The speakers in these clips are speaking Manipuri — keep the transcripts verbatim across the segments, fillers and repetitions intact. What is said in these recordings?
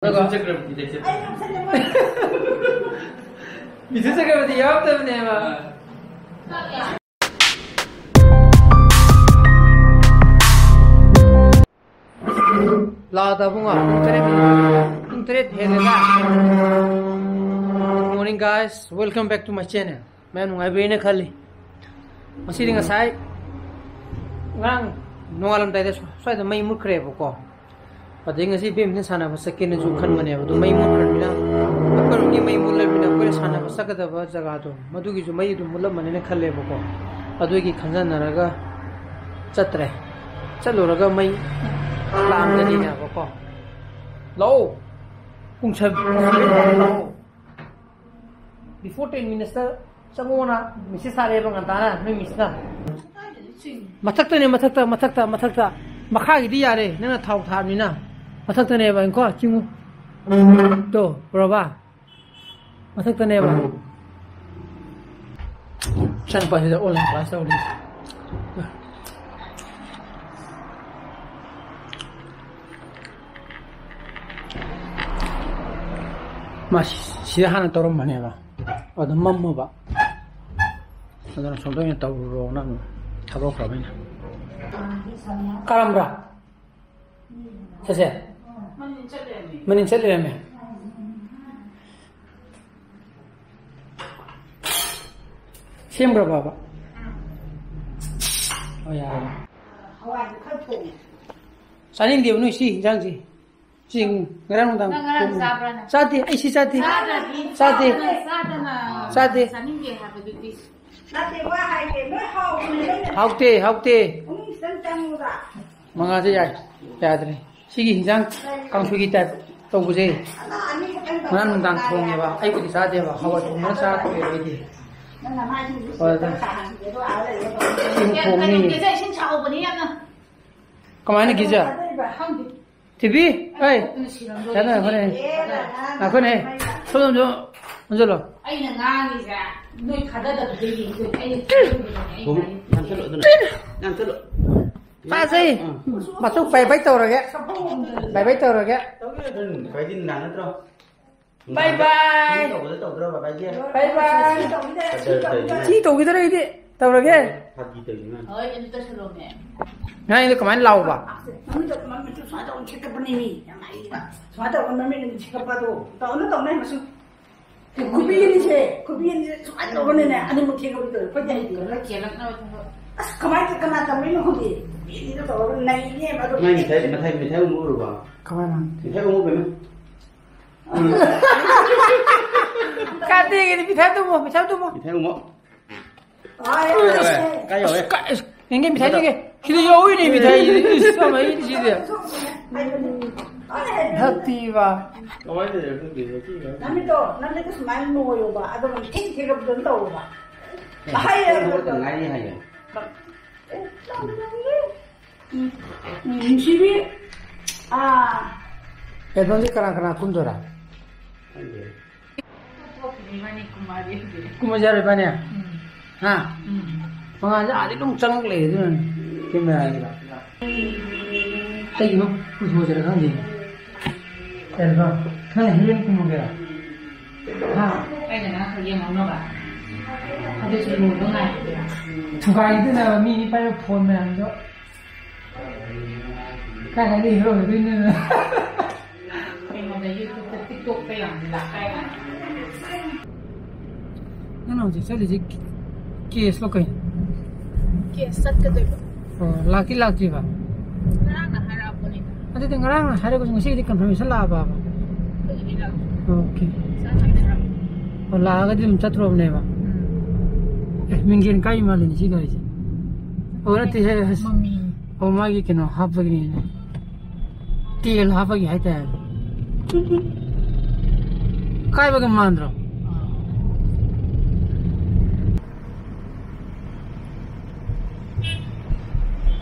ꯃꯤꯊꯨꯟ ꯆꯀ꯭ꯔꯕꯔꯇꯤꯗ ꯆꯠꯄ꯫ ꯃꯤꯊꯨꯟ ꯆꯀ꯭ꯔꯕꯔꯇꯤ ꯌꯥꯎꯔꯛꯇꯕꯅꯦꯕ꯫ ꯂꯥꯛꯑꯗ ꯄꯨꯡ ꯄꯨꯡ ꯇꯔꯦꯠ ꯃꯤꯅꯤꯠ, ꯄꯨꯡ ꯇꯔꯦꯠ ꯍꯦꯜꯂꯦꯗ꯫ Good morning, guys. Welcome back to my channel. ꯃꯌꯥꯝ ꯅꯨꯡꯉꯥꯏꯕꯤꯔꯦꯅ ꯈꯜꯂꯤ꯫ ꯉꯁꯤꯗꯤ ꯉꯁꯥꯏ ꯉꯔꯥꯡ ꯅꯣꯡꯉꯥꯜꯂꯝꯗꯥꯏꯗ ꯁ꯭ꯋꯥꯏꯗ ꯃꯩ ꯃꯨꯠꯈ꯭ꯔꯦꯕꯀꯣ꯫ ꯑꯗꯩ ꯉꯁꯤ badminton ꯁꯥꯟꯅꯕ ꯆꯠꯀꯦꯅꯁꯨ ꯈꯟꯕꯅꯦꯕ, ꯑꯗꯨ ꯃꯩ ꯃꯨꯠꯈ꯭ꯔꯕꯅꯤꯅ, ꯑꯩꯈꯣꯏꯔꯣꯝꯒꯤ ꯃꯩ ꯃꯨꯠꯂꯕꯅꯤꯅ ꯑꯩꯈꯣꯏꯅ ꯁꯥꯟꯅꯕ ꯆꯠꯀꯗꯕ ꯖꯒꯥꯗꯣ ꯃꯗꯨꯒꯤꯁꯨ ꯃꯩ ꯑꯗꯨꯝ ꯃꯨꯠꯂꯝꯃꯅꯤꯅ ꯈꯜꯂꯦꯕꯀꯣ꯫ ꯑꯗꯨꯒꯤ ꯈꯟꯖꯅꯔꯒ ꯆꯠꯇ꯭ꯔꯦ꯫ ꯆꯠꯂꯨꯔꯒ ꯃꯩ ꯂꯥꯛꯑꯝꯗꯅꯤꯅꯦꯕꯀꯣ꯫ ꯂꯥꯛꯑꯣ꯫ ꯄꯨꯡ ꯁꯚꯦꯟ ꯂꯥꯛꯑꯣ꯫ Before ten minutesꯇ ꯆꯪꯉꯣꯅ message ꯊꯥꯔꯛꯑꯦꯕ ꯉꯟꯇꯥꯅ ꯅꯣꯏ missꯅ꯫ ꯃꯊꯛꯇꯅꯦ, ꯃꯊꯛꯇ, ꯃꯊꯛꯇ, ꯃꯊꯛꯇ꯫ ꯃꯈꯥꯒꯤꯗꯤ ꯌꯥꯔꯦ, ꯅꯪꯅ ꯊꯥꯎ ꯊꯥꯕꯅꯤꯅ꯫ ꯃꯊꯛꯇꯅꯦꯕ, ꯌꯦꯡꯉꯨꯀꯣ, ꯆꯤꯡꯉꯨ꯫ ꯇꯣ, ꯎꯔꯕ? ꯃꯊꯛꯇꯅꯦꯕ꯫ ꯏꯆꯥꯅꯨꯄꯥꯁꯤꯗ online class ꯇꯧꯔꯤ꯫ ꯃꯥ ꯁꯤꯗ ꯍꯥꯟꯅ ꯇꯧꯔꯝꯕꯅꯦꯕ, ꯑꯗꯨ ꯃꯝꯃꯕ, ꯑꯗꯨꯅ ꯁꯣꯝꯗ ꯑꯣꯏꯅ ꯇꯧꯔꯨꯔꯣꯅ ꯑꯗꯨꯝ ꯊꯥꯗꯣꯛꯈ꯭ꯔꯕ ꯑꯩꯅ꯫ ꯀꯥꯔꯝꯕ꯭ꯔꯥ? ꯁꯦ, ꯁꯦ꯫ ꯃꯅꯤꯟ ꯆꯠ ꯂꯩꯔꯝꯃꯦ꯫ ꯁꯦꯝꯈ꯭ꯔꯕꯕ? ꯑꯣ, ꯌꯥꯔꯦ꯫ ꯆꯥꯅꯤꯡꯗꯦꯕ ꯅꯣꯏ ꯁꯤ ꯏꯟꯖꯥꯡꯁꯤ꯫ ꯁꯤ ꯉꯔꯥꯡ ꯅꯨꯡꯗꯥꯡ ꯅꯪ ꯉꯔꯥꯡ ꯊꯣꯡꯕ꯫ ꯆꯥꯕ꯭ꯔꯥ ꯅꯪ? ꯆꯥꯗꯦ, ꯑꯩ ꯁꯤ ꯆꯥꯗꯦ꯫ ꯆꯥꯗ꯭ꯔꯗꯤ ꯆꯥꯗꯦ꯫ ꯆꯥꯗꯅ ꯆꯥꯗꯦ꯫ ꯆꯥꯅꯤꯡꯗꯦ ꯍꯥꯏꯕꯗꯨꯗꯤ꯫ ꯅꯠꯇꯦ, ꯋꯥ ꯍꯥꯏꯒꯦ꯫ ꯅꯣꯏ ꯍꯥꯎꯕꯅꯦ, ꯅꯣꯏꯅ ꯍꯥꯎꯇꯦ, ꯍꯥꯎꯇꯦ꯫ ꯄꯨꯛꯅꯤꯡ ꯈꯤꯇꯪ ꯆꯪꯉꯨꯕ꯫ ꯃꯉꯥꯁꯦ ꯌꯥꯏ, ꯌꯥꯗ꯭ꯔꯦ꯫ ꯁꯤꯒꯤ ꯍꯤꯟꯖꯥꯡ ꯀꯥꯡꯁꯣꯏꯒꯤ type ꯇꯧꯕꯁꯦ ꯑꯃ ꯑꯅꯤ ꯈꯛꯇꯪ ꯇꯧꯔꯒ ꯉꯔꯥꯡ ꯅꯨꯡꯗꯥꯡ ꯆꯥꯔꯦ꯫ ꯊꯣꯡꯉꯦꯕ꯫ ꯑꯩꯕꯨꯗꯤ ꯆꯥꯗꯦꯕ, ꯍꯋꯥꯏ ꯊꯣꯡꯕꯅ ꯆꯥ ꯇꯣꯛꯑꯦꯕ ꯑꯩꯗꯤ꯫ ꯅꯪꯅ ꯃꯥꯏꯁꯤꯡꯁꯨ ꯍꯣꯏ, ꯑꯗꯨ ꯈꯤꯇꯪ ꯁꯥꯍꯟꯒꯦꯗꯣ ꯑꯥ ꯂꯩꯔꯒ ꯇꯧꯕꯅꯦ꯫ ꯏꯁꯤꯡ ꯊꯣꯡꯉꯤ꯫ ꯀꯩꯅꯣꯒꯤꯁꯦ ꯏꯁꯤꯡ ꯁꯥꯍꯧꯕꯅꯤ ꯌꯥꯝꯅ꯫ ꯀꯃꯥꯏꯅ ꯒꯤꯖꯔ? ꯊꯥꯗꯔꯤꯕ? ꯈꯪꯗꯦ꯫ ꯊꯤꯕꯤ? ꯑꯩ ꯑꯩ꯫ ꯀꯣꯛꯇꯨꯅ ꯁꯤꯔꯝꯗꯣꯔꯦ꯫ ꯌꯥꯅꯤ, ꯉꯥꯏꯈꯣꯅꯦ꯫ ꯑꯦ, ꯅꯪ ꯉꯥꯏꯈꯣꯅꯦ꯫ ꯁꯣꯝꯗ ꯑꯃꯨꯛ ꯑꯣꯟꯁꯤꯜꯂꯣ꯫ ꯑꯩꯅ ꯉꯥꯡꯉꯤꯁꯦ ꯅꯣꯏ ꯊꯥꯗꯗꯕꯗ ꯌꯦꯡꯗꯣꯏꯅꯦ꯫ ꯑꯩꯅ ꯊꯥꯗꯗꯕꯗꯅꯦ ꯑꯩ ꯍꯣ, ꯉꯥꯡꯉꯤꯁꯦ꯫ ꯌꯥꯟꯊꯠꯂꯣ ꯑꯗꯨꯅ꯫ ꯌꯥꯟꯊꯠꯂꯣ꯫ ꯆꯥꯁꯦ꯫ ꯎꯝ꯫ ꯃꯇꯨꯡ ꯕꯥꯏ ꯕꯥꯏ ꯇꯧꯔꯒꯦ꯫ ꯕꯥꯏ ꯕꯥꯏ ꯇꯧꯔꯒꯦ꯫ ꯀꯩꯗꯤ ꯅꯨꯡꯗꯥꯡ ꯅꯠꯇ꯭ꯔꯣ? Bye bye. ꯁꯤ ꯇꯧꯕꯗ ꯇꯧꯗ꯭ꯔꯣ, ꯕꯕꯥꯒꯤ? Bye bye. ꯀꯗꯔ ꯇꯧꯔꯤꯅꯦ꯫ ꯁꯤ ꯇꯧꯈꯤꯗ꯭ꯔꯦ ꯑꯩꯗꯤ꯫ ꯇꯧꯔꯒꯦ? ꯐꯥꯒꯤ ꯇꯧꯔꯤꯅꯦ꯫ ꯍꯣꯏ, ꯑꯗꯨ ꯇꯧꯁꯜꯂꯣꯃꯦ꯫ ꯅꯪ ꯑꯩꯗꯣ ꯀꯃꯥꯏꯅ ꯂꯥꯎꯕ? ꯃꯃꯤꯠꯇꯣ, ꯃꯃꯤꯠꯇꯣ ꯁꯨꯃꯥꯏꯅ ꯇꯧꯔ ꯁꯦꯠꯀꯠꯄꯅꯦꯃꯤ꯫ ꯌꯥꯝ ꯍꯩꯌꯦꯕ꯫ ꯁꯨꯃꯥꯏꯅ ꯇꯧꯔꯒ ꯃꯃꯤꯠ ꯑꯅꯤ ꯁꯦꯠꯀꯠꯄ ꯑꯗꯣ꯫ ꯇꯧꯅ ꯇꯧꯅ ꯃꯁꯨ꯫ ꯈꯨꯕꯤ ꯑꯅꯤꯁꯦ, ꯈꯨꯕꯤ ꯑꯅꯤꯁꯦ ꯁꯨꯃꯥꯏꯅ ꯇꯧꯔꯒꯅꯦ, ꯑꯅꯤꯃꯛ ꯊꯦꯡꯉꯕꯗꯤ ꯇꯧꯋꯦ꯫ ꯑꯩꯈꯣꯏꯗꯤ ꯍꯩꯇꯦ꯫ ꯈꯔ ꯀꯦꯜꯂꯛꯅꯕ ꯊꯕꯛ꯫ ꯑꯁ, ꯀꯃꯥꯏꯅ, ꯀꯅꯥ ꯇꯝꯃꯤꯅꯣ ꯈꯪꯗꯦ꯫ ꯈꯨꯕꯤ ꯑꯅꯤꯗꯣ ꯇꯧꯔꯒ ꯅꯩꯅꯦꯕ ꯑꯗꯣ꯫ ꯅꯪ ꯃꯤꯊꯥꯏ, ꯃꯤꯊꯥꯏ, ꯃꯤꯊꯥꯏ ꯑꯃꯨꯛ ꯎꯔꯕ? ꯀꯃꯥꯏꯅ? ꯃꯤꯊꯥꯏ ꯑꯃꯨꯛ ꯎꯔꯕ? ꯀꯥꯇꯤꯒꯤꯗꯤ ꯃꯤꯊꯥꯏ ꯇꯨꯝꯃꯣ, ꯃꯤꯊꯥꯏ ꯇꯨꯝꯃꯣ꯫ ꯃꯤꯊꯥꯏ ꯑꯃꯨꯛ꯫ ꯀꯥꯏ ꯌꯧꯋꯦ? ꯀꯥꯏ ꯌꯧꯋꯦ? ꯑꯁ, ꯀꯥꯏ, ꯑꯁ, ꯌꯦꯡꯒꯦ, ꯃꯤꯊꯥꯏ ꯌꯦꯡꯒꯦ꯫ ꯁꯤꯗ ꯌꯧꯋꯤꯅꯦ, ꯃꯤꯊꯥꯏ꯫ ꯏꯁ, ꯀꯃꯥꯏꯅ ꯁꯤꯗꯤ? ꯊꯛꯇꯤꯕ꯫ ꯀꯃꯥꯏꯅ ꯂꯩꯔꯦ ꯈꯪꯗꯦ, ꯉꯁꯤ ꯉꯁꯤ꯫ ꯅꯃꯤꯠꯇꯣ, ꯅꯃꯤꯠꯇꯣ ꯁꯨꯃꯥꯏꯅ ꯅꯣꯏꯌꯣꯕ꯫ ꯑꯗꯨꯒ ꯊꯦꯡ ꯊꯦꯡꯒꯠꯄꯗ ꯑꯗꯨꯝ ꯇꯧꯑꯣꯕ꯫ ꯑꯦ, ꯍꯥꯏꯌꯦ, ꯍꯧꯒꯠꯇ ꯉꯥꯏꯔꯤ ꯍꯥꯏꯌꯦ꯫ ꯎꯝ, ꯎꯝ, ꯅꯨꯡꯁꯤꯕꯤ꯫ ꯑꯥ꯫ ꯑꯦꯜꯕꯝꯁꯦ ꯀꯅꯥ ꯀꯅꯥ ꯀꯨꯝꯗꯣꯏꯔꯥ? ꯈꯪꯗꯦ꯫ ꯀꯨꯝꯃꯁꯦ ꯍꯥꯏꯔꯣ ꯏꯕꯥꯅꯤ? ꯎꯝ꯫ ꯍꯥ? ꯎꯝ꯫ ꯃꯉꯥꯜꯁꯦ ꯑꯥꯗꯩ ꯑꯗꯨꯝ ꯆꯪꯉꯛ ꯂꯩꯔꯦ ꯑꯗꯨꯅꯅꯦ꯫ ꯀꯦꯃꯦꯔꯥꯁꯦ꯫ ꯀꯩꯒꯤꯅꯣ ꯄꯨꯊꯣꯛꯁꯤꯔ ꯈꯪꯗꯦ꯫ ꯑꯦꯜꯕꯝ꯫ ꯅꯪ ꯍꯦꯔꯣꯏꯟ ꯀꯨꯝꯃꯒꯦꯔꯥ? ꯍꯥ? ꯑꯩꯅ ꯅꯪ ꯈꯔ ꯌꯦꯡꯍꯧꯅꯕ꯫ ꯑꯗꯨꯁꯨ ꯂꯣꯏꯕ ꯉꯥꯏꯕ꯫ ꯊꯨꯒꯥꯏꯗꯅꯕ ꯃꯤ ꯄꯥꯏꯕ ꯐꯣꯟ ꯃꯌꯥꯝꯗꯣ꯫ ꯀꯥꯏ ꯀꯥꯏꯗ ꯍꯦꯔꯣ ꯑꯣꯏꯗꯣꯏꯅꯣ? ꯑꯩꯉꯣꯟꯗ YouTube-ꯇ, TikTok-ꯇ ꯌꯥꯝ ꯂꯥꯛꯑꯦ꯫ ꯅꯪꯅ ꯍꯧꯖꯤꯛ ꯆꯠꯂꯤꯁꯦ ꯀꯦꯁꯂꯣ ꯀꯩꯅꯣ? ꯀꯦꯁ ꯆꯠꯀꯗꯣꯏꯕ꯫ ꯑꯣ, ꯂꯥꯛꯇꯤ ꯂꯥꯛꯇ꯭ꯔꯤꯕ? ꯉꯔꯥꯡꯅ ꯍꯥꯏꯔꯛꯄꯅꯤꯗ꯫ ꯑꯗꯨꯗꯤ ꯉꯔꯥꯡꯅ ꯍꯥꯏꯔꯒꯁꯨ ꯉꯁꯤꯒꯤꯗꯤ confirmation ꯂꯥꯛꯑꯕꯕ? ꯑꯩꯈꯣꯏꯒꯤꯗꯤ ꯂꯥꯛꯇ꯭ꯔꯤ꯫ ꯑꯣꯀꯦ꯫ ꯉꯁꯥꯏ ꯍꯥꯏꯔꯛꯄ꯫ ꯑꯣ, ꯂꯥꯛꯑꯒꯗꯤ ꯑꯗꯨꯝ ꯆꯠꯇ꯭ꯔꯣꯕꯅꯦꯕ? ꯎꯝ꯫ ꯑꯦ, ꯃꯤꯡꯖꯦꯜ ꯀꯥꯏ ꯃꯥꯜꯂꯤꯅꯦ ꯁꯤ ꯒꯥꯔꯤꯁꯦ꯫ ꯑꯣ, ꯅꯠꯇꯦꯍꯦ꯫ ꯃꯃꯤ꯫ ꯑꯣ, ꯃꯥꯒꯤ ꯀꯩꯅꯣ ꯍꯥꯞꯄꯒꯤꯅꯦ꯫ ꯇꯦꯜ ꯍꯥꯞꯄꯒꯤ ꯍꯥꯏꯇꯥꯔꯦ꯫ ꯀꯥꯏꯕꯒ ꯃꯥꯟꯗ꯭ꯔꯣ?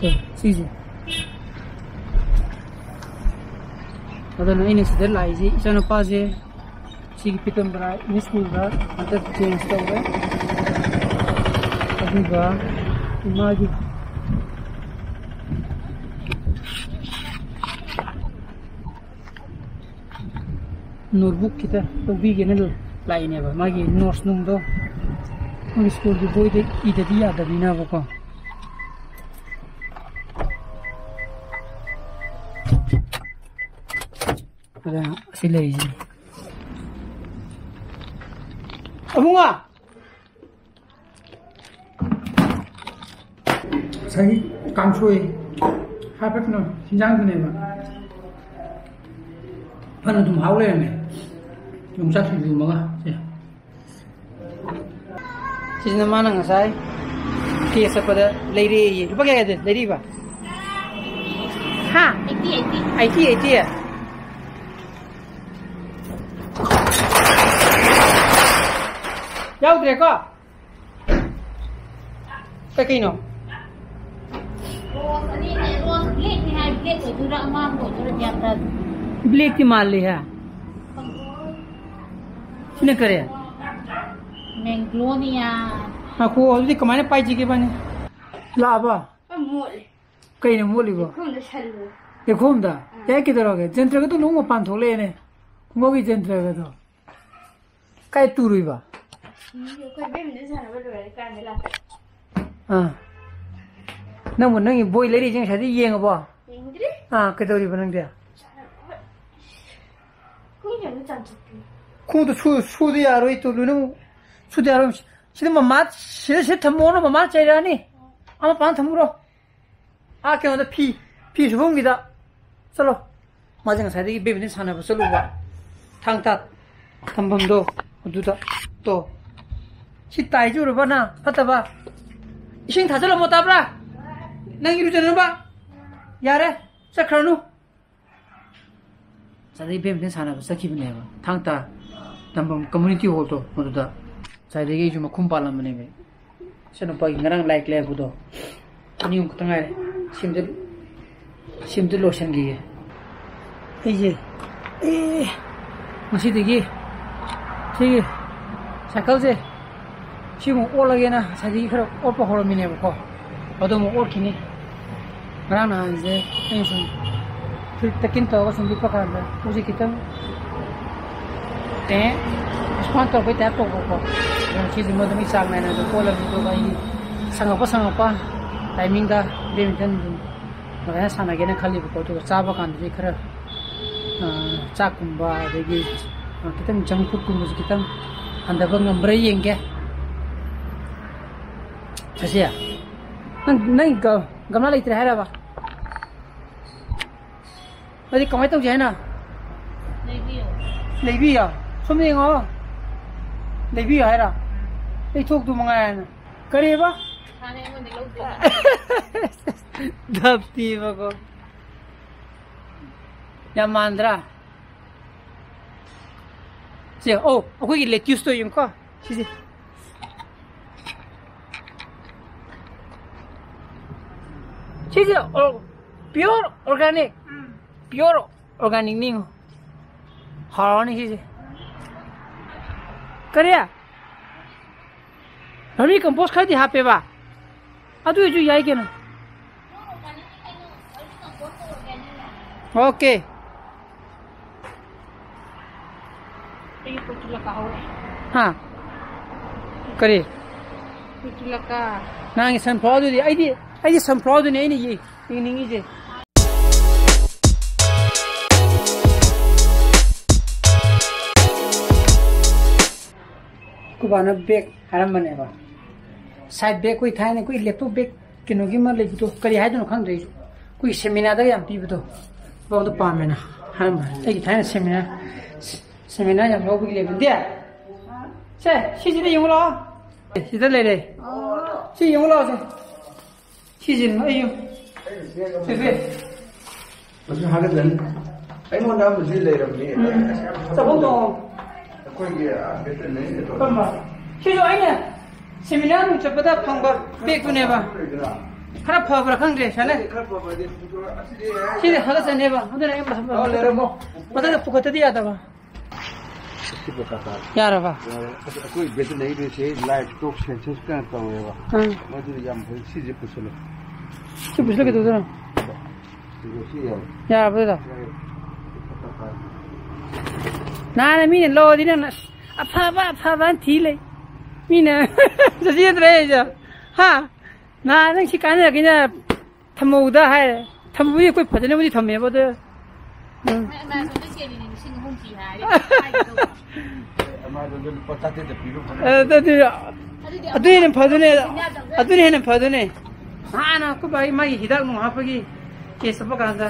ꯑꯦ, ꯁꯤꯁꯦ꯫ ꯑꯗꯨꯅ ꯑꯩꯅ ꯁꯤꯗ ꯂꯥꯛꯏꯁꯦ, ꯏꯆꯥꯅꯨꯄꯥꯁꯦ ꯁꯤꯒꯤ ꯄꯤꯇꯝꯕꯔꯥ ꯏꯪꯂꯤꯁ ꯁ꯭ꯀꯨꯜꯗ ꯍꯟꯗꯛ change ꯇꯧꯔꯦ꯫ ꯑꯗꯨꯒ ꯏꯃꯥꯒꯤ, ꯅꯣꯠꯕꯨꯛ ꯈꯤꯇ ꯂꯧꯕꯤꯒꯦꯅ ꯂꯥꯛꯏꯅꯦꯕ, ꯃꯥꯒꯤ ꯅꯣꯠꯁ ꯅꯨꯡꯗꯣ꯫ ꯃꯣꯏ ꯁ꯭ꯀꯨꯜꯒꯤ ꯕꯣꯏꯗ ꯏꯗꯗꯤ ꯌꯥꯗꯕꯅꯤꯅꯕꯀꯣ꯫ ꯑꯗ ꯑꯁꯤ ꯂꯩꯔꯤꯁꯦ꯫ ꯑꯕꯨꯡꯉꯣ! ꯉꯁꯥꯏꯒꯤ ꯀꯥꯡꯁꯣꯏ ꯍꯥꯏꯕ ꯀꯩꯅꯣ, ꯍꯤꯟꯖꯥꯡꯗꯨꯅꯦꯕ꯫ ꯐꯅ ꯑꯗꯨꯝ ꯍꯥꯎ ꯂꯩꯔꯝꯃꯦ꯫ ꯌꯣꯡꯆꯥꯛ ꯁꯤꯡꯖꯨ ꯑꯃꯒ꯫ ꯁꯦ꯫ ꯁꯤꯁꯤꯅ ꯃꯥꯅ ꯉꯁꯥꯏ ꯀꯦ ꯆꯠꯄꯗ ꯂꯩꯔꯛꯑꯦꯌꯦ꯫ ꯂꯨꯄꯥ ꯀꯌꯥ ꯀꯌꯥꯗꯤ ꯂꯩꯔꯛꯏꯕ? ꯍꯥ? Eighty, eighty. Eighty, eighty? ꯌꯥꯎꯗ꯭ꯔꯦꯀꯣ? ꯀꯩ ꯀꯩꯅꯣ? ꯔꯣꯁ ꯑꯅꯤꯅꯦ, ꯔꯣꯁ ꯕ꯭ꯂꯦꯛꯅꯤ ꯍꯥꯏ, ꯕ꯭ꯂꯦꯛ ꯑꯣꯏꯗꯣꯏꯔꯥ ꯑꯉꯥꯡꯕ ꯑꯣꯏꯗꯣꯏꯔꯥ ꯒ꯭ꯌꯥꯟ ꯇꯥꯗꯦ꯫ ꯕ꯭ꯂꯦꯛꯇꯤ ꯃꯥꯜꯂꯤ ꯍꯦ꯫ ꯁꯤꯅ ꯀꯔꯤ? ꯃꯦꯒ꯭ꯂꯣꯅꯤꯌꯥ꯫ ꯉꯥꯏꯈꯣ, ꯑꯗꯨꯗꯤ ꯀꯃꯥꯏꯅ ꯄꯥꯏꯁꯤꯒꯦ ꯏꯕꯥꯅꯤ? ꯂꯥꯛꯑꯕ? ꯑ, ꯃꯣꯠꯂꯦ꯫ ꯀꯩꯅꯣ ꯃꯣꯠꯂꯤꯕꯣ? ꯂꯩꯈꯣꯝꯗ ꯁꯜꯂꯨ꯫ ꯂꯩꯈꯣꯝꯗ? ꯑꯥ꯫ ꯑꯦ, ꯀꯩꯗꯧꯔꯒꯦ? ꯖꯟꯇ꯭ꯔꯒꯗꯣ ꯂꯣꯏ ꯃꯄꯥꯟ ꯊꯣꯛꯂꯛꯑꯦꯅꯦ꯫ ꯈꯣꯡꯒ꯭ꯔꯥꯎꯒꯤ ꯖꯟꯇ꯭ꯔꯒꯗꯣ꯫ ꯀꯥꯏ ꯇꯨꯔꯨꯏꯕ? ꯎꯝ, ꯑꯩꯈꯣꯏ ꯕꯦꯠꯃꯤꯟꯇꯟ ꯁꯥꯟꯅꯕ ꯂꯣꯏꯔꯀꯥꯟꯗ ꯂꯥꯛꯀꯦ꯫ ꯑꯥ꯫ ꯅꯪꯕꯨ ꯅꯪꯒꯤ ꯕꯣꯏ ꯂꯩꯔꯛꯏꯁꯦ ꯉꯁꯥꯏꯗꯩ ꯌꯦꯡꯉꯕꯣ? ꯌꯦꯡꯗ꯭ꯔꯤ꯫ ꯑꯥ, ꯀꯩꯗꯧꯔꯤꯕ ꯅꯪꯗꯤ? ꯈꯣꯡꯎꯞꯁꯦ ꯑꯝꯇ ꯆꯥꯝꯊꯣꯛꯀꯦ꯫ ꯈꯣꯡꯎꯞꯇꯨ ꯁꯨ-, ꯁꯨꯗ ꯌꯥꯔꯣꯏ, ꯇꯨ, ꯂꯣꯏꯅꯃꯛ ꯁꯨꯗ ꯌꯥꯔꯣꯏ꯫ ꯁꯤꯗ ꯃꯃꯥ, ꯁꯤꯗ, ꯁꯤꯗ ꯊꯝꯃꯣꯅ ꯃꯃꯥ ꯆꯩꯔꯛꯑꯅꯤ꯫ ꯑꯃ ꯄꯥꯡ ꯊꯝꯃꯨꯔꯣ꯫ ꯑꯥ, ꯀꯩꯅꯣꯗ ꯐꯤ, ꯐꯤ ꯁꯨꯐꯝꯒꯤꯗ ꯆꯠꯂꯣ꯫ ꯃꯥꯁꯦ ꯉꯁꯥꯏꯗꯒꯤ ꯕꯦꯠꯃꯤꯟꯇꯟ ꯁꯥꯟꯅꯕ ꯆꯠꯂꯨꯕ꯫ ꯊꯥꯡ ꯇꯥ ꯇꯝꯐꯝꯗꯣ ꯑꯗꯨꯗ꯫ ꯇꯣ꯫ ꯁꯤ ꯇꯥꯏꯁꯦ ꯎꯔꯕ ꯅꯪ? ꯐꯠꯇꯕ꯫ ꯏꯁꯤꯡ ꯊꯥꯖꯤꯜꯂꯝꯃꯣ, ꯇꯥꯕ꯭ꯔꯥ? ꯅꯪ ꯏꯔꯨꯖꯅꯕ꯫ ꯌꯥꯔꯦ, ꯆꯠꯈ꯭ꯔꯅꯨ꯫ ꯉꯁꯥꯏꯗꯒꯤ ꯕꯦꯠꯃꯤꯟꯇꯟ ꯁꯥꯟꯅꯕ ꯆꯠꯈꯤꯕꯅꯦꯕ꯫ ꯊꯥꯡ ꯇꯥ ꯇꯝꯐꯝ ꯀꯝꯃ꯭ꯌꯨꯅꯤꯇꯤ ꯍꯣꯜꯗꯣ ꯑꯗꯨꯗ꯫ ꯉꯁꯥꯏꯗꯒꯤ ꯑꯩꯁꯨ ꯃꯈꯨꯝ ꯄꯥꯜꯂꯝꯕꯅꯦꯕ꯫ ꯏꯆꯥꯅꯨꯄꯥꯒꯤ ꯉꯔꯥꯡ ꯂꯥꯏꯔꯤꯛ ꯂꯩꯔꯛꯄꯗꯣ꯫ ꯑꯅꯤ ꯑꯍꯨꯝ ꯈꯛꯇ ꯉꯥꯏꯔꯦ꯫ ꯁꯤꯝꯗ, ꯁꯤꯝꯗ ꯂꯣꯏꯁꯤꯟꯈꯤꯒꯦ꯫ ꯑꯩꯁꯦ, ꯑꯦ, ꯉꯁꯤꯗꯒꯤ ꯁꯤꯒꯤ ꯁꯥꯏꯀꯜꯁꯦ ꯁꯤꯃꯨꯛ ꯑꯣꯠꯂꯒꯦꯅ ꯉꯁꯥꯏꯗꯒꯤ ꯈꯔ ꯑꯣꯠꯄ ꯍꯧꯔꯝꯃꯤꯅꯦꯕꯀꯣ꯫ ꯑꯗꯣ ꯑꯃꯨꯛ ꯑꯣꯠꯈꯤꯅꯤ꯫ ꯉꯔꯥꯡ ꯅꯍꯥꯟꯁꯦ ꯑꯩꯅ ꯁꯨꯝ ꯐꯨꯔꯤꯠ ꯇꯛꯀꯤꯟ ꯇꯧꯔꯒ ꯁꯨꯝ ꯂꯤꯠꯄ ꯀꯥꯟꯗ ꯈꯨꯠꯁꯦ ꯈꯤꯇꯪ ꯑꯦ, ꯁꯨꯃꯥꯏꯅ ꯇꯧꯔꯛꯄꯩ ꯇꯥꯏꯞ ꯇꯧꯕꯀꯣ꯫ ꯑꯗꯣ ꯁꯤꯁꯤꯃ ꯑꯗꯨꯝ ꯑꯩ ꯆꯥꯡ ꯅꯥꯏꯅ ꯑꯗꯨꯝ ꯀꯣꯜꯂꯝꯃꯤ, ꯑꯗꯨꯒ ꯑꯩ ꯁꯪꯉꯛꯄ ꯁꯪꯉꯛꯄ ꯇꯥꯏꯃꯤꯡꯗ ꯕꯦꯗꯃꯤꯟꯇꯟ ꯑꯗꯨꯝ ꯑꯗꯨꯃꯥꯏꯅ ꯁꯥꯟꯅꯒꯦꯅ ꯈꯜꯂꯤꯕꯀꯣ꯫ ꯑꯗꯨꯒ ꯆꯥꯕ ꯀꯥꯟꯗꯗꯤ ꯈꯔ, ꯑ, ꯆꯥꯛꯀꯨꯝꯕ, ꯑꯗꯒꯤ, ꯑ, ꯈꯤꯇꯪ ꯖꯪ ꯐꯨꯗꯀꯨꯝꯕꯁꯨ ꯈꯤꯇꯪ ꯍꯟꯊꯕ ꯉꯝꯕ꯭ꯔꯥ ꯌꯦꯡꯒꯦ꯫ ꯁꯁꯤ, ꯅꯪ, ꯅꯪ ꯒ-, ꯒꯝꯂꯥ ꯂꯩꯇ꯭ꯔꯦ ꯍꯥꯏꯔꯕ? ꯑꯗꯨꯗꯤ ꯀꯃꯥꯏꯅ ꯇꯧꯁꯦ ꯍꯥꯏꯅꯣ? ꯂꯩꯕꯤꯌꯣ꯫ ꯂꯩꯕꯤꯌꯣ? ꯁꯣꯝꯗ ꯌꯦꯡꯉꯣ꯫ ꯂꯩꯕꯤꯌꯣ ꯍꯥꯏꯔꯣ? ꯂꯩꯊꯣꯛꯇꯨ ꯃꯉꯥꯏ ꯍꯥꯏꯅ꯫ ꯀꯔꯤꯕ? ꯍꯥꯟꯅ ꯑꯩꯉꯣꯟꯗ ꯂꯧꯗꯣꯏꯅꯦ꯫ ꯙꯞꯇꯤꯕꯀꯣ꯫ ꯌꯥꯝ ꯃꯥꯟꯗ꯭ꯔꯥ? ꯁꯦ, ꯑꯧ, ꯑꯩꯈꯣꯏꯒꯤ lettuce ꯇꯣ ꯌꯦꯡꯉꯨꯀꯣ꯫ ꯁꯤꯁꯦ꯫ ꯁꯤꯁꯦ ꯑꯣ-, pure organic꯫ Pure organic ꯅꯤꯉꯣ꯫ ꯍꯥꯎꯔꯅꯤ ꯁꯤꯁꯦ꯫ ꯀꯔꯤ? Vermi compost ꯈꯔꯗꯤ ꯍꯥꯞꯄꯦꯕ꯫ ꯑꯗꯨ ꯑꯣꯏꯁꯨ ꯌꯥꯏ ꯀꯩꯅꯣ꯫ Okay꯫ ꯑꯩꯒꯤ ꯄꯣꯠꯇꯨ ꯂꯀꯥ ꯍꯧꯔꯦ꯫ ꯍꯥ? ꯀꯔꯤ? ꯄꯣꯠꯇꯨ ꯂꯀꯥ꯫ ꯅꯪꯒꯤ sunflower ꯗꯨꯗꯤ ꯑꯩꯗꯤ, ꯑꯩꯗꯤ sunflower ꯗꯨꯅꯦ ꯑꯩꯅ ꯌꯦ-, ꯌꯦꯡꯅꯤꯡꯉꯤꯁꯦ꯫ ꯑꯩꯈꯣꯏ ꯕꯥꯅ bag ꯍꯥꯏꯔꯝꯕꯅꯦꯕ꯫ Side bag, ꯑꯩꯈꯣꯏ ꯊꯥꯏꯅ ꯑꯩꯈꯣꯏ laptop bag ꯀꯩꯅꯣꯒꯤ ꯑꯃ ꯂꯩꯕꯗꯣ, ꯀꯔꯤ ꯍꯥꯏꯗꯣꯏꯅꯣ ꯈꯪꯗ꯭ꯔꯦ ꯑꯩꯁꯨ꯫ ꯑꯩꯈꯣꯏ seminar ꯗꯒ ꯌꯥꯝ ꯄꯤꯕꯗꯣ, ꯑꯗꯨ ꯄꯥꯝꯃꯦꯅ ꯍꯥꯏꯔꯝꯕꯅꯦ꯫ ꯑꯩꯒꯤ ꯊꯥꯏꯅ seminar, seminar ꯌꯥꯝ ꯌꯥꯎꯕꯒꯤ ꯂꯩꯕꯗꯤ꯫ ꯁꯦ, ꯁꯤꯁꯤꯗ ꯌꯦꯡꯉꯨ ꯂꯥꯛꯑꯣ꯫ ꯑꯦ, ꯁꯤꯗ ꯂꯩꯔꯦ꯫ ꯁꯤ ꯌꯦꯡꯉꯨ ꯂꯥꯛꯑꯣ ꯁꯦ꯫ ꯁꯤꯁꯤꯅ ꯑꯩ ꯌꯨꯝ꯫ ꯁꯦ, ꯁꯦ꯫ ꯃꯁꯤ ꯍꯥꯒꯠꯆꯅꯤ꯫ ꯑꯩꯉꯣꯟꯗ ꯑꯃꯗꯤ ꯂꯩꯔꯝꯃꯤ꯫ ꯎꯝ꯫ ꯆꯥꯛꯈꯨꯝ ꯇꯣꯡꯉꯣ꯫ ꯑꯩꯈꯣꯏꯒꯤ, ꯑ, veterinary ꯗꯣ꯫ ꯀꯔꯝꯕ? ꯁꯤꯁꯨ ꯑꯩꯅ seminar ꯅꯨꯡ ꯆꯠꯄꯗ ꯐꯪꯕ bag ꯇꯨꯅꯦꯕ꯫ ꯂꯩꯗꯅ꯫ ꯈꯔ ꯐꯕ꯭ꯔꯥ ꯈꯪꯗ꯭ꯔꯦ, ꯁꯥꯟꯅ꯫ ꯈꯔ ꯐꯕꯗꯤ ꯑꯁꯤꯗꯤ ꯁꯤꯗꯤ ꯍꯥꯒꯠꯆꯅꯦꯕ꯫ ꯑꯗꯨꯅ ꯑꯩ ꯃꯊꯛ-, ꯑ, ꯂꯩꯔꯝꯃꯣ꯫ ꯃꯊꯛꯇ ꯄꯨꯈꯠꯇꯗꯤ ꯌꯥꯗꯕ꯫ ꯁꯤ ꯄꯣꯠ ꯇꯥ ꯇꯥꯔꯦ꯫ ꯌꯥꯔꯕ? ꯌꯥꯔꯦ꯫ ꯑꯁ, ꯑꯩꯈꯣꯏ veterinary ꯁꯦ livestock census ꯀ ꯇꯧꯋꯦꯕ꯫ ꯑꯥ꯫ ꯃꯗꯨ ꯌꯥꯝ ꯐꯩ꯫ ꯁꯤꯁꯦ ꯄꯨꯁꯜꯂꯨ꯫ ꯁꯤ ꯄꯨꯁꯜꯂ ꯀꯩꯗꯧꯗꯣꯏꯅꯣ? ꯁꯤꯁꯦ ꯁꯤ ꯌꯥꯔꯦ꯫ ꯌꯥꯔꯕ ꯑꯗꯨꯗꯣ? ꯌꯥꯔꯦ꯫ ꯁꯤ ꯄꯣꯠ ꯇꯥ ꯇꯥꯔꯦ꯫ ꯅꯍꯥꯟ ꯃꯤꯅ ꯂꯧꯔꯗꯤ ꯅꯪꯅ ꯑꯁ, "ꯑꯐꯕ, ꯑꯐꯕ" ꯍꯥꯏꯅ ꯊꯤ ꯂꯩ꯫ ꯃꯤꯅ ꯆꯠꯆꯗ꯭ꯔꯦ ꯑꯩꯁꯨ꯫ ꯍꯥ? ꯅꯍꯥꯟ ꯅꯪ ꯁꯤ ꯀꯥꯟꯅꯔꯛꯀꯦꯅ ꯊꯝꯍꯧꯗ ꯍꯥꯏꯔꯦ꯫ ꯊꯝꯕꯕꯨꯗꯤ ꯑꯩꯈꯣꯏ ꯐꯖꯅꯕꯨꯗꯤ ꯊꯝꯃꯦꯕ, ꯑꯗꯣ, ꯎꯝ꯫ ꯑꯃꯥꯖꯣꯟꯗ ꯆꯦꯜꯂꯤꯅꯦ, ꯂꯤꯁꯤꯡ ꯑꯍꯨꯝ ꯄꯤ ꯍꯥꯏꯔꯦ꯫ ꯑꯃꯥꯖꯣꯟꯗ ꯂꯨꯄꯥ ꯆꯥꯇ꯭ꯔꯦꯠꯇ ꯄꯤꯕ ꯐꯪꯉꯦ꯫ ꯑ, ꯑꯗꯨꯗꯤ, ꯑꯗꯨ ꯍꯦꯟꯅ ꯐꯗꯣꯏꯅꯦ꯫ ꯑꯗꯨꯅ ꯍꯦꯟꯅ ꯐꯗꯣꯏꯅꯦ꯫ ꯅꯍꯥꯟ ꯑꯩꯈꯣꯏ ꯕꯥꯒꯤ ꯃꯥꯒꯤ ꯍꯤꯗꯥꯛ ꯅꯨꯡ ꯍꯥꯞꯄꯒꯤ ꯀꯦꯁ ꯆꯠꯄ ꯀꯥꯟꯗ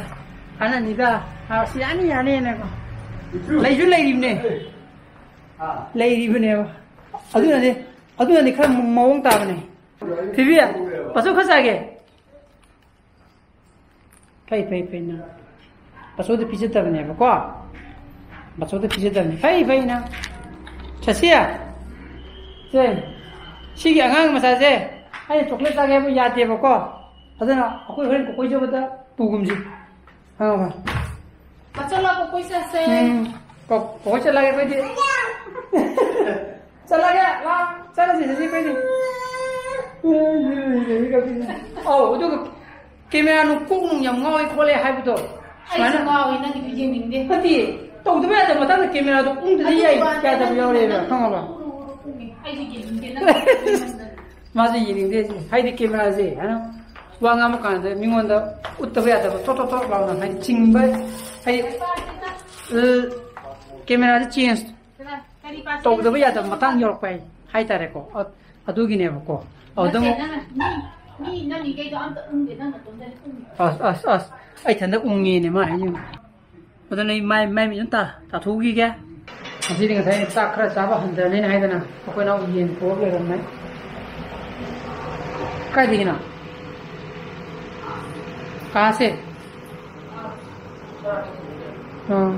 ꯀꯥꯟꯅꯅꯤꯗ꯫ ꯍꯥꯏꯔꯁꯤ ꯌꯥꯅꯤ, ꯌꯥꯅꯤꯅꯀꯣ꯫ ꯂꯩꯁꯨ ꯂꯩꯔꯤꯕꯅꯦ꯫ ꯂꯩꯔꯤꯕꯅꯦꯕ꯫ ꯑꯗꯨꯅꯅꯦ, ꯑꯗꯨꯅꯅꯦ ꯈꯔ ꯃꯑꯣꯡ ꯇꯥꯕꯅꯦ꯫ ꯊꯣꯏꯕꯤ, ꯄꯆꯧ ꯈꯔ ꯆꯥꯒꯦ꯫ ꯐꯩ, ꯐꯩ, ꯐꯩ ꯅꯪ꯫ ꯕꯥꯆꯧꯗ ꯄꯤꯖꯗꯕꯅꯦꯕꯀꯣ꯫ ꯕꯥꯆꯧꯗ ꯄꯤꯖꯗꯕꯅꯦ꯫ ꯐꯩ, ꯐꯩ ꯅꯪ꯫ ꯁꯁꯤ, ꯁꯦ, ꯁꯤꯒꯤ ꯑꯉꯥꯡ ꯃꯆꯥꯁꯦ ꯑꯩꯅ ꯆꯣꯀ꯭ꯂꯦꯠ ꯆꯥꯒꯦ ꯍꯥꯏꯕ ꯌꯥꯗꯦꯕꯀꯣ꯫ ꯑꯗꯨꯅ ꯑꯩꯈꯣꯏ ꯍꯣꯔꯦꯟ ꯀꯣꯀꯣꯏ ꯆꯠꯄꯗ ꯄꯨꯒꯨꯝꯁꯤ꯫ ꯈꯪꯉꯕ? ꯕꯥꯆꯧ ꯂꯥꯛꯑꯣ, ꯀꯣꯀꯣꯏ ꯆꯥꯁꯦ꯫ ꯎꯝ꯫ ꯀꯣ-, ꯀꯣꯀꯣꯏ ꯆꯠꯂꯒꯦ ꯑꯩꯈꯣꯏꯗꯤ꯫ ꯆꯠꯂꯒꯦ, ꯂꯥꯛ, ꯆꯠꯂꯁꯤ, ꯆꯠꯁꯤ, ꯀꯩꯅꯣ꯫ ꯑꯧ, ꯑꯗꯨꯒ ꯀꯦꯃꯦꯔꯥ ꯅꯨꯡ ꯀꯣꯛ ꯅꯨꯡ ꯌꯥꯝ ꯉꯥꯎꯋꯦ ꯈꯣꯠꯂꯦ ꯍꯥꯏꯕꯗꯣ꯫ ꯑꯩꯁꯨ ꯁꯨꯃꯥꯏꯅ ꯉꯥꯎꯋꯦ, ꯅꯪꯒꯤꯗꯨ ꯌꯦꯡꯅꯤꯡꯗꯦ꯫ ꯅꯠꯇꯦ, ꯇꯧꯗꯕ ꯌꯥꯗꯕ ꯃꯇꯥꯡꯗ ꯀꯦꯃꯦꯔꯥꯗꯣ ꯎꯪꯗꯗꯤ ꯑꯗꯨꯒꯤ ꯌꯥꯏ, ꯋꯥꯅꯦ, ꯌꯥꯗꯕ ꯅꯪ ꯌꯥꯎꯔꯦꯕ, ꯎꯔꯨ, ꯎꯔꯨ, ꯈꯪꯉꯕ? ꯎꯔꯨ, ꯎꯔꯨ ꯎꯪꯉꯦ꯫ ꯑꯩꯁꯨ ꯌꯦꯡꯅꯤꯡꯗꯦ, ꯅꯪ ꯎꯔꯨ ꯎꯔꯨ꯫ ꯃꯥꯁꯨ ꯌꯦꯡꯅꯤꯡꯗꯦ, ꯍꯥꯏꯗꯤ ꯀꯦꯃꯦꯔꯥꯁꯦ, ꯍꯥꯏꯅ ꯋꯥ ꯉꯥꯡꯕ ꯀꯥꯟꯗ ꯃꯤꯉꯣꯟꯗ ꯎꯠꯇꯕ ꯌꯥꯗꯕ, ꯊꯣꯠ, ꯊꯣꯠ, ꯊꯣꯠ ꯂꯥꯎꯅ, ꯍꯥꯏꯗꯤ ꯆꯤꯡꯕ, ꯍꯥꯏꯗꯤ, ꯑ, ꯀꯦꯃꯦꯔꯥꯁꯦ ꯆꯦꯟꯖ ꯇꯧꯗꯕ ꯌꯥꯗꯕ ꯃꯇꯥꯡ ꯌꯧꯔꯛꯄ ꯍꯥꯏ-, ꯍꯥꯏꯇꯥꯔꯦꯀꯣ꯫ ꯑ-, ꯑꯗꯨꯒꯤꯅꯦꯕꯀꯣ꯫ ꯑꯗꯨꯝ ꯅꯠꯇꯦ, ꯅꯪꯅ ꯃꯤ, ꯃꯤ ꯅꯝꯃꯤꯈꯩꯗꯣ ꯑꯝꯇ ꯎꯪꯗꯦ, ꯅꯪ ꯅꯇꯣꯝꯗꯅꯤ ꯎꯪꯉꯤ꯫ ꯑꯁ, ꯑꯁ, ꯑꯁ, ꯑꯩ ꯏꯊꯟꯗ ꯎꯪꯉꯦꯅꯦ ꯃꯥ ꯍꯥꯏꯁꯦ꯫ ꯑꯗꯨꯅ ꯑꯩ ꯃꯥꯏ, ꯃꯥꯏ ꯃꯤꯠ ꯑꯝꯇ ꯇꯥꯊꯣꯛꯎꯈꯤꯒꯦ꯫ ꯉꯁꯤꯗꯤ ꯉꯁꯥꯏ ꯆꯥꯛ ꯈꯔ ꯆꯥꯕ ꯍꯟꯊꯔꯅꯤꯅ ꯍꯥꯏꯗꯅ ꯑꯩꯈꯣꯏ ꯅꯥꯎ ꯌꯦꯟ ꯄꯨꯔꯛ ꯂꯩꯔꯝꯃꯦ꯫ ꯀꯥꯏꯗꯒꯤꯅꯣ? ꯀꯥꯁꯦ? ꯑꯥ꯫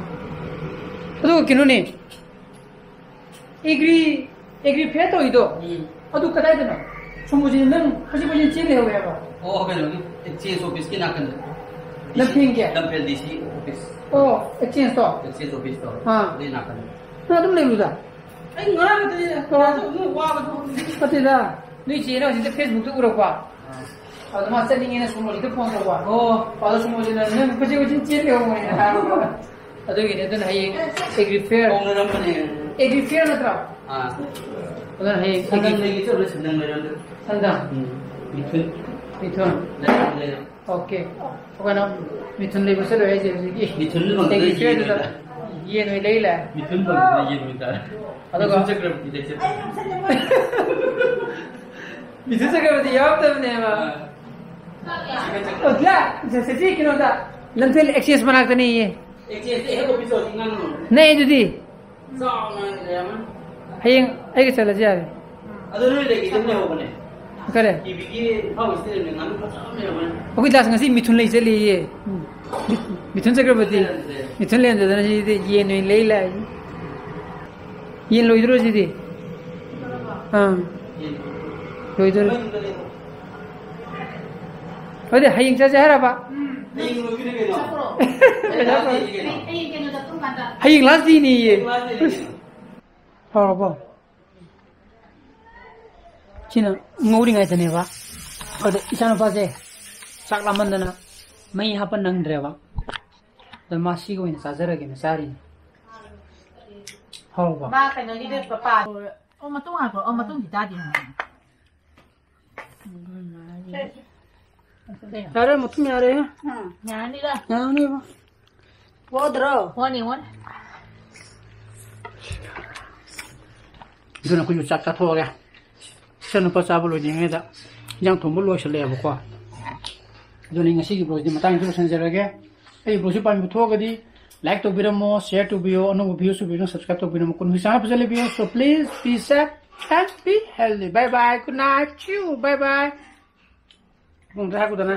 ꯑꯗꯨꯒ ꯀꯩꯅꯣꯅꯦ, ꯑꯦꯒ꯭ꯔꯤ, ꯑꯦꯒ꯭ꯔꯤ ꯐꯤꯌꯔ ꯇꯧꯔꯤꯗꯣ? ꯎꯝ꯫ ꯑꯗꯨ ꯀꯗꯥꯏꯗꯅꯣ? ꯁꯣꯃꯣꯔꯖꯤꯠ, ꯅꯪ ꯍꯧꯖꯤꯛ ꯍꯧꯖꯤꯛ ꯆꯦꯟ ꯂꯩꯍꯧꯋꯦ ꯍꯥꯏꯕ? ꯑꯣ, ꯀꯩꯅꯣꯒꯤ ꯑꯦꯛꯆꯦꯟꯖ ꯑꯣꯐꯤꯁꯀꯤ ꯅꯥꯀꯟꯗ꯫ ꯂꯝꯐꯦꯜꯒꯤ? ꯂꯝꯐꯦꯜ ꯗꯤ ꯁꯤ ꯑꯣꯐꯤꯁ꯫ ꯑꯣ, ꯑꯦꯛꯆꯦꯟꯖꯇꯣ? ꯑꯦꯛꯆꯦꯟꯖ ꯑꯣꯐꯤꯁꯇꯣ꯫ ꯑꯥ꯫ ꯑꯗꯨꯏ ꯅꯥꯀꯟꯗ꯫ ꯅꯪ ꯑꯗꯨꯝ ꯂꯩꯕꯗꯨꯗ? ꯑꯩ ꯉꯔꯥꯡ ꯈꯛꯇꯅꯤꯗ, ꯑꯣ꯫ ꯀꯅꯥꯁꯨ ꯑꯗꯨꯝ ꯋꯥꯕ ꯊꯕꯛꯅꯤ꯫ ꯅꯠꯇꯦꯗ, ꯅꯣꯏ ꯆꯦꯅ ꯍꯧꯖꯤꯛꯇ ꯐꯦꯁꯕꯨꯛꯇ ꯎꯔꯛꯄ꯫ ꯑꯥ꯫ ꯑꯗꯨ ꯃꯥ ꯆꯠꯅꯤꯡꯉꯦꯅ ꯁꯣꯃꯣꯔꯖꯤꯠꯇ ꯐꯣꯟ ꯇꯧꯕ꯫ ꯑꯣ꯫ ꯑꯗꯣ ꯁꯣꯃꯣꯔꯖꯤꯠꯅ, "ꯅꯪ ꯀꯣꯏꯆꯦꯟ ꯀꯣꯏꯆꯦꯟ ꯆꯦꯟ ꯂꯩꯍꯧꯕꯅꯦꯅ" ꯍꯥꯏꯔꯛꯄ꯫ ꯑꯗꯨꯒꯤꯅꯦ, ꯑꯗꯨꯅ ꯍꯌꯦꯡ ꯑꯦꯒ꯭ꯔꯤ ꯐꯤꯌꯔ꯫ ꯀꯧꯅꯔꯝꯕꯅꯦ꯫ ꯑꯦꯒ꯭ꯔꯤ ꯐꯤꯌꯔ ꯅꯠꯇ꯭ꯔꯣ? ꯑꯥ꯫ ꯑꯗꯨꯅ ꯍꯌꯦꯡ ꯁꯟꯗꯝ ꯑꯦꯒ꯭ꯔꯤ ꯂꯩꯒꯦ ꯇꯧꯕ, ꯁꯟꯗꯝ ꯂꯩꯔꯝꯗ꯭ꯔꯦ꯫ ꯁꯟꯗꯝ? ꯎꯝ꯫ ꯃꯤꯊꯨꯟ꯫ ꯃꯤꯊꯨꯟ꯫ ꯂꯩꯔꯝ, ꯂꯩꯔꯝ꯫ ꯑꯣꯀꯦ꯫ ꯑꯩꯈꯣꯏꯅ ꯃꯤꯊꯨꯟ ꯂꯩꯕ ꯆꯠꯂꯣꯏ ꯍꯥꯏꯁꯦ ꯍꯧꯖꯤꯛꯀꯤ ꯃꯤꯊꯨꯟ ꯐꯪꯗ꯭ꯔꯦ, ꯑꯦꯒ꯭ꯔꯤ ꯐꯤꯌꯔꯗꯨꯗ ꯌꯦꯟ ꯑꯣꯏꯅ ꯌꯦꯟ ꯑꯣꯏꯅ ꯂꯩ ꯂꯥꯛꯑꯦ꯫ ꯃꯤꯊꯨꯟ ꯐꯪꯗ꯭ꯔꯦ, ꯌꯦꯟ ꯑꯣꯏꯅ ꯇꯥꯔꯦ꯫ ꯑꯗꯨꯒ ꯃꯤꯊꯨꯟ ꯆꯠꯈ꯭ꯔꯕꯗꯤ ꯂꯩꯆꯠ꯫ ꯃꯤꯊꯨꯟ ꯆꯠꯈ꯭ꯔꯕꯗꯤ ꯌꯥꯎꯔꯛꯇꯕꯅꯦꯕ꯫ ꯑꯥ꯫ ꯑꯣ, ꯁꯤ ꯀꯩꯅꯣꯗ, ꯂꯝꯐꯦꯜ ꯑꯦꯛꯁꯆꯦꯟꯖ ꯃꯅꯥꯛꯇꯅꯦꯌꯦ꯫ ꯑꯦꯛꯁꯆꯦꯟꯖꯇꯤ ꯍꯦꯛ ꯑꯣꯐꯤꯁ ꯌꯧꯔꯗꯤ ꯉꯥꯡꯅꯔꯣꯏ꯫ ꯅꯛꯑꯦ ꯑꯗꯨꯗꯤ꯫ ꯆꯥꯎꯅ ꯂꯩꯔꯝꯃꯅꯤ꯫ ꯍꯌꯦꯡ ꯑꯩꯒ ꯆꯠꯂꯁꯨ ꯌꯥꯔꯦ꯫ ꯑꯗꯨ ꯅꯣꯏ ꯂꯩꯒꯦ ꯑꯗꯨꯝ ꯂꯩꯍꯧꯕꯅꯦ꯫ ꯀꯔꯤ? ꯇꯤꯚꯤꯒꯤ ꯏꯝꯐꯥꯜ ꯋꯦꯁꯇ ꯂꯩꯕꯅꯦ, ꯉꯥꯅꯨ ꯐꯖꯕ ꯑꯃ ꯂꯩꯍꯧꯕꯅꯦ꯫ ꯑꯩꯈꯣꯏ ꯗꯥꯁ ꯉꯁꯤ ꯃꯤꯊꯨꯟ ꯂꯩ ꯆꯠꯂꯤꯌꯦ꯫ ꯃꯤꯊꯨꯟ ꯆꯠꯈ꯭ꯔꯕꯗꯤ꯫ ꯃꯤꯊꯨꯟ ꯂꯩꯔꯝꯗꯗꯅ ꯁꯤꯗꯤ ꯌꯦꯟ ꯑꯣꯏꯅ ꯂꯩ ꯂꯥꯛꯑꯦ꯫ ꯌꯦꯟ ꯂꯣꯏꯗ꯭ꯔꯣ ꯁꯤꯗꯤ? ꯑꯥ꯫ ꯂꯣꯏꯗꯣꯔꯦ꯫ ꯑꯗꯨꯗꯤ ꯍꯌꯦꯡ ꯆꯠꯁꯦ ꯍꯥꯏꯔꯕ? ꯍꯌꯦꯡ ꯂꯣꯏꯗꯣꯏꯅꯦ ꯀꯩꯅꯣ꯫ ꯆꯠꯈ꯭ꯔꯣ꯫ ꯍꯌꯦꯡ ꯂꯥꯁ ꯗꯦꯅꯤ ꯀꯩꯅꯣ꯫ ꯍꯌꯦꯡ ꯀꯩꯅꯣ ꯆꯠꯄ ꯀꯥꯟꯗ꯫ ꯍꯌꯦꯡ ꯂꯥꯁ ꯗꯦꯅꯤꯌꯦ꯫ ꯍꯌꯦꯡ ꯂꯥꯁ ꯗꯦꯅꯤ ꯀꯩꯅꯣ꯫ ꯐꯥꯎꯔꯕꯣ? ꯁꯤꯅ ꯉꯧꯔꯤꯉꯩꯗꯅꯦꯕ꯫ ꯑꯗꯣ ꯏꯆꯥꯅꯨꯄꯥꯁꯦ ꯆꯥꯛ ꯂꯥꯝꯃꯟꯗꯅ ꯃꯩ ꯍꯥꯞꯄ ꯅꯪꯗ꯭ꯔꯦꯕ꯫ ꯑꯗꯣ ꯃꯥ ꯁꯤꯒ ꯑꯣꯏꯅ ꯆꯥꯖꯔꯒꯦꯅ ꯆꯥꯔꯤꯅꯤ꯫ ꯍꯥꯎꯕ? ꯃꯥ ꯀꯩꯅꯣꯒꯤꯗꯣ ꯄꯥ-, ꯑꯣ, ꯃꯇꯨꯡ ꯍꯥꯞꯄꯣ꯫ ꯑꯣ, ꯃꯇꯨꯡꯗꯤ ꯇꯥꯗꯦ꯫ ꯌꯥꯔꯦ, ꯃꯇꯨꯡ ꯌꯥꯔꯦ꯫ ꯎꯝ, ꯌꯥꯔꯅꯤꯗ꯫ ꯌꯥꯔꯅꯤꯕ꯫ ꯍꯣꯗ꯭ꯔꯣ? ꯍꯣꯅꯤ, ꯍꯣꯅꯤ꯫ ꯑꯗꯨꯅ ꯑꯩꯈꯣꯏꯁꯨ ꯆꯥꯛ ꯆꯥꯊꯣꯛꯑꯒꯦ꯫ ꯏꯆꯟꯅꯨꯄꯥ ꯆꯥꯕ ꯂꯣꯏꯗ꯭ꯔꯤꯉꯩꯗ ꯏꯟꯖꯥꯡ ꯊꯣꯡꯕ ꯂꯣꯏꯁꯤꯜꯂꯛꯑꯦꯕꯀꯣ꯫ ꯑꯗꯨꯅ ꯉꯁꯤꯒꯤ vlogꯁꯤꯗꯤ ꯃꯇꯥꯡꯁꯤꯗ ꯂꯣꯏꯁꯤꯟꯖꯔꯒꯦ꯫ ꯑꯩ vlogꯁꯤ ꯄꯥꯝꯕꯤꯕ ꯊꯣꯛꯑꯒꯗꯤ like ꯇꯧꯕꯤꯔꯝꯃꯣ, share ꯇꯧꯕꯤꯌꯣ, ꯑꯅꯧꯕ views ꯎꯕꯤꯔꯒꯅ subscribe ꯇꯧꯕꯤꯔꯝꯃꯣ꯫ ꯀꯨꯟꯍꯨꯝꯗꯣꯏ ꯆꯥꯝꯃ ꯐꯖꯅ ꯂꯩꯕꯤꯌꯣ꯫ So please be safe and be healthy. Bye bye. Good night. Chew. Bye bye. ꯄꯨꯡ ꯇꯔꯥ ꯀꯨꯟꯗꯅ꯫